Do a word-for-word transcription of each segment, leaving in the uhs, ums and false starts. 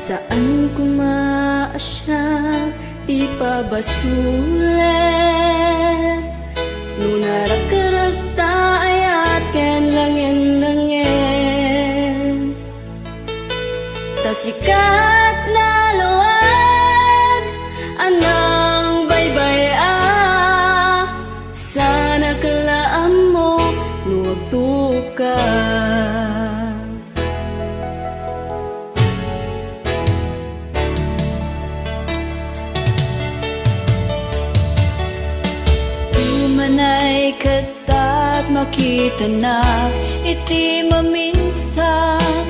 Saan koma a siak ti pabasolek no narakkerekta ayat ken langen-langen. Ta sikat nalawag a nangbaybay-ak, sanak la ammo no agtoka. Umanay ket ta makitana iti maminsan.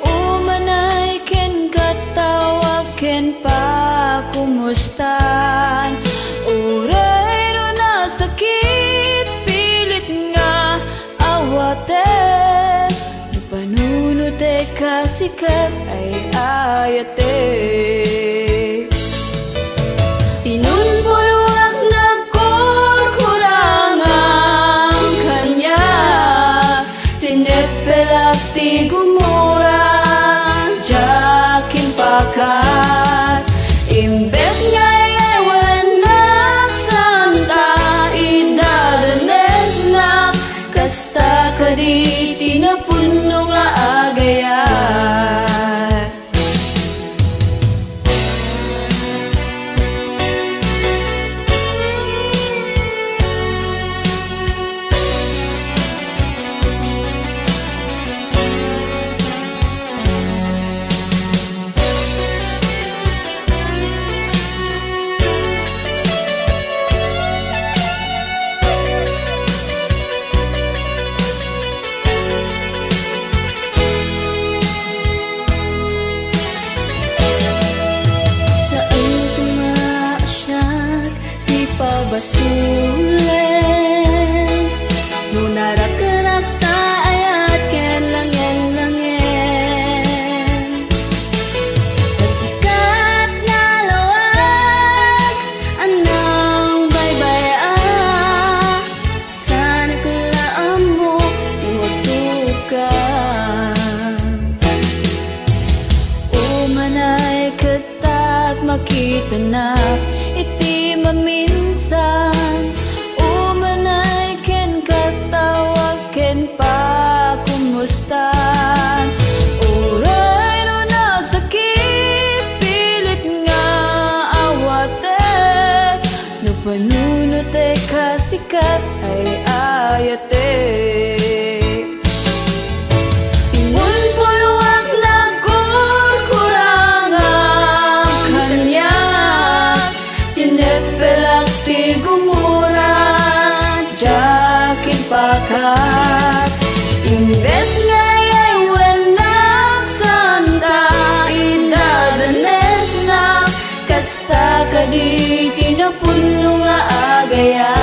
Umanay kenka, tawag ken pakumustan. Uray no nasakit, pilit nga awatek. No panunotek a sikat ay ayatek. Pinunpuluak nagkurkurangam kaniak, tineppelak ti gumura, diak impakat. Imbes nga iyawennak, saan ta idadanesnak, kasta kadi ti napunno nga agayat. Saan koma a siak ti pabasolek no narakkerekta ayat ken langen-langen. Ta sikat nalawag a nangbaybay-ak, sanak la ammo no agtoka. Umanay ket ta makitana iti maminsan. Umanay kenka, tawag ken pakumustan. Uray no nasakit, pilit nga awatek. No panunotek a sikat ay ayatek. Pinunpuluak nagkurkurangam kaniak, tineppelak ti gumura, diak impakat. Imbes nga iyawennak, saan ta idadanesnak, kasta kadi ti napunno nga agayat.